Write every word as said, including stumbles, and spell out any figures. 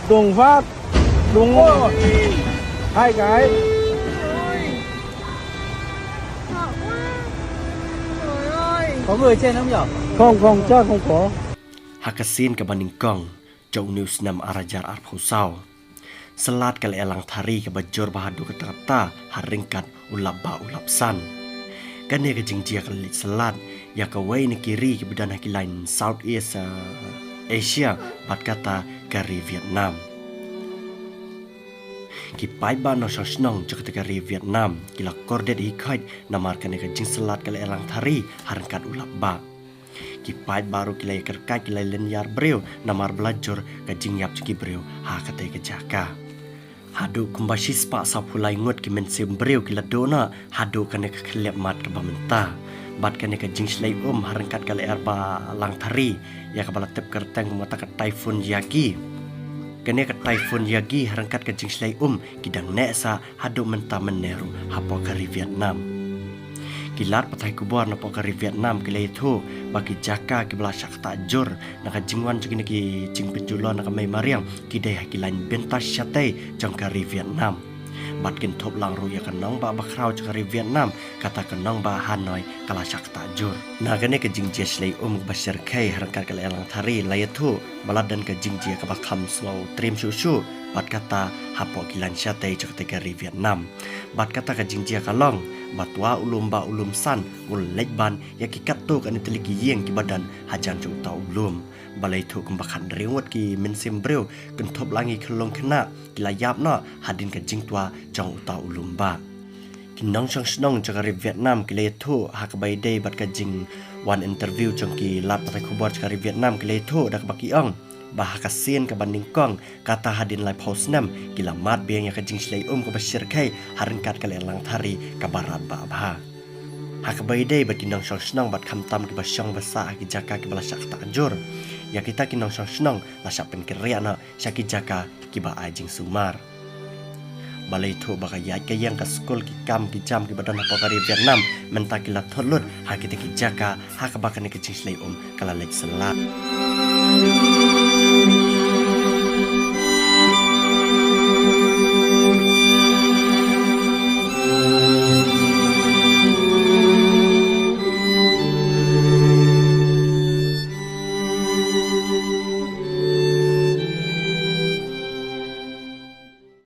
Đồng Phát, Đồng Ngô. Hai cái. Có người trên không nhỉ? Không, không, chắc không có. Ha ka sien kaba nyngkong jong une u snem ar hajar arphew saw, sa lad ka la ïalang thari kaba jur bha haduh katta katta ha ryngkat u lap bah u lap san. Kane ka jingjia ka la leit sa lad ïa kawei na ki ri kiba don ha ki line South East, eh, Asia, bad kata ka ri Vietnam. Ki paidbah nongshong shnong jong kata ka ri Vietnam ki la kordit hi khoit namar kane ka jingsa lad ka la ïalang thari ha ryngkat u lap bah. Ki paidbah ruh ki la ïakyrkhat, ki la lynñiar briew namar ba la jur ka jingïap jong ki briew ha katei ka jaka. Haduh kumba shispah sawphew lai ngut ki mynsiem briew ki la duh noh haduh kane ka khyllipmat kaba mynta. Bad kane ka jingshlei um ha ryngkat ka la ïalang thari ïa kaba la tip kyrteng kum kata ka Typhoon Yagi. Kane ka Typhoon Yagi ha ryngkat ka jingshlei um ki dang neh sah haduh mynta mynne ruh hapoh ka ri Vietnam. Ki lad pathai khubor napoh ka ri Vietnam ki la ïathuh ba ki jaka kiba la shah ktah jur na ka jingwan jong kine ki jingpynjulor na ka mei mariang ki dei ha ki line Bynta Shatei jong ka ri Vietnam. Bad kin thup lang ruh ïa ka nongbah bakhraw jong ka ri Vietnam, kata ka nongbah Hanoi, ka la shah ktah jur. Na kane ka jingjia shlei um kaba shyrkhei ha ryngkat ka la ïalang thari la ïathuh ba la don ka jingjia kaba kham sngew triem shuh shuh bad kata hapoh ki line shatei jong katei ka ri Vietnam. Bad kata ka jingjia ka long ba twa u lum bah u lum san u la leit ban ïa ki katto katne tylli ki ïing kiba don hajan jong uta u lum. Ba la ïathuh kumba khathynriew ngut ki mynsiem briew kynthup lang ïa ki khyllung khynnah ki la ïap noh hadien ka jingtwa jong uta u lum bah. Ki nongshong shnong jong ka ri Vietnam ki la ïathuh ha kaba ïadei bad ka jingwan interview jong ki lad pathai khubor jong ka ri Vietnam, ki la ïathuh da kaba ki ong ba ha ka sien kaba nyngkong kata hadien laiphew snem ki la mad biang ïa ka jingshlei um kaba shyrkhei ha ryngkat ka la ïalang thari kaba radbah bha. Ha kaba ïadei bad ki nongshong shnong bad khamtam kiba shong ba sah ha ki jaka kiba la shah ktah jur, ïa kita ki nongshong shnong la shah pynkynriah noh sha ki jaka kiba ai jingsumar. Ba la ïathuh ba ka ïaid ka ïeng, ka skul, ki kam ki jam kiba don hapoh ka ri Vietnam mynta ki la thut lut ha kita ki jaka ha kaba kane ka jingshlei um ka la leit sa lad.